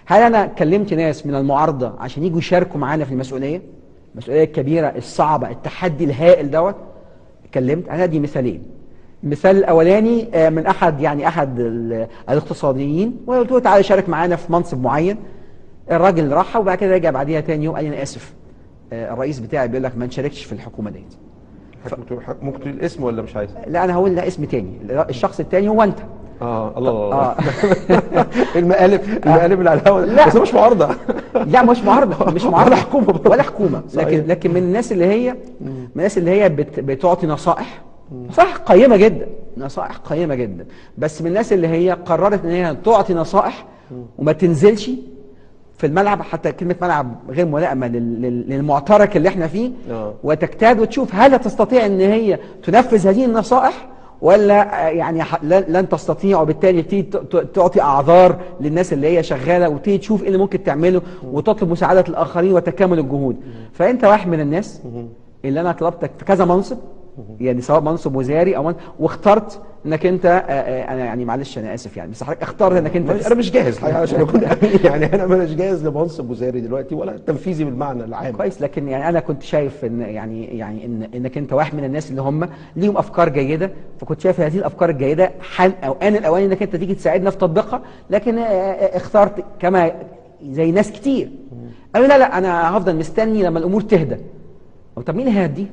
هل انا كلمت ناس من المعارضة عشان يجوا يشاركوا معانا في المسؤولية؟ المسؤولية الكبيرة الصعبة، التحدي الهائل دوت. كلمت انا دي مثالين. المثال الاولاني من احد يعني احد الاقتصاديين، وقلت له تعالى شارك معانا في منصب معين. الراجل راح وبعد كده رجع بعديها تاني يوم قال لي انا اسف، الرئيس بتاعي بيقول لك ما نشاركش في الحكومة ديت. ممكن تقول الاسم ولا مش عايز؟ لا انا هقول لا اسم تاني، الشخص التاني هو انت. الله الله. المقالب اللي على الهواء. لا بس مش معارضة. لا مش معارضة، مش معارضة ولا حكومة، ولا حكومة. لكن من الناس اللي هي من الناس اللي هي بتعطي نصائح، نصائح قيمة جدا، نصائح قيمة جدا، بس من الناس اللي هي قررت ان هي تعطي نصائح وما تنزلش في الملعب، حتى كلمة ملعب غير ملائمة للمعترك اللي احنا فيه، وتجتهد وتشوف هل تستطيع ان هي تنفذ هذه النصائح ولا يعني لن تستطيع، وبالتالي تبتدي تعطي اعذار للناس اللي هي شغالة، وتبتدي تشوف ايه اللي ممكن تعمله وتطلب مساعدة الاخرين وتكامل الجهود. فانت واحد من الناس اللي انا طلبتك في كذا منصب، يعني سواء منصب وزاري او واخترت انك انت انا يعني معلش انا اسف يعني، بس حضرتك اخترت انك انت انا مش جاهز الحقيقة عشان اكون امين، يعني انا مش جاهز لمنصب وزاري دلوقتي ولا تنفيذي بالمعنى العام. كويس، لكن يعني انا كنت شايف ان يعني ان انك انت واحد من الناس اللي هم ليهم افكار جيدة، فكنت شايف هذه الافكار الجيدة حان او ان الاوان انك انت تيجي تساعدنا في تطبيقها، لكن اخترت كما زي ناس كتير قالوا لا لا انا هفضل مستني لما الامور تهدى. طب مين هيهدي؟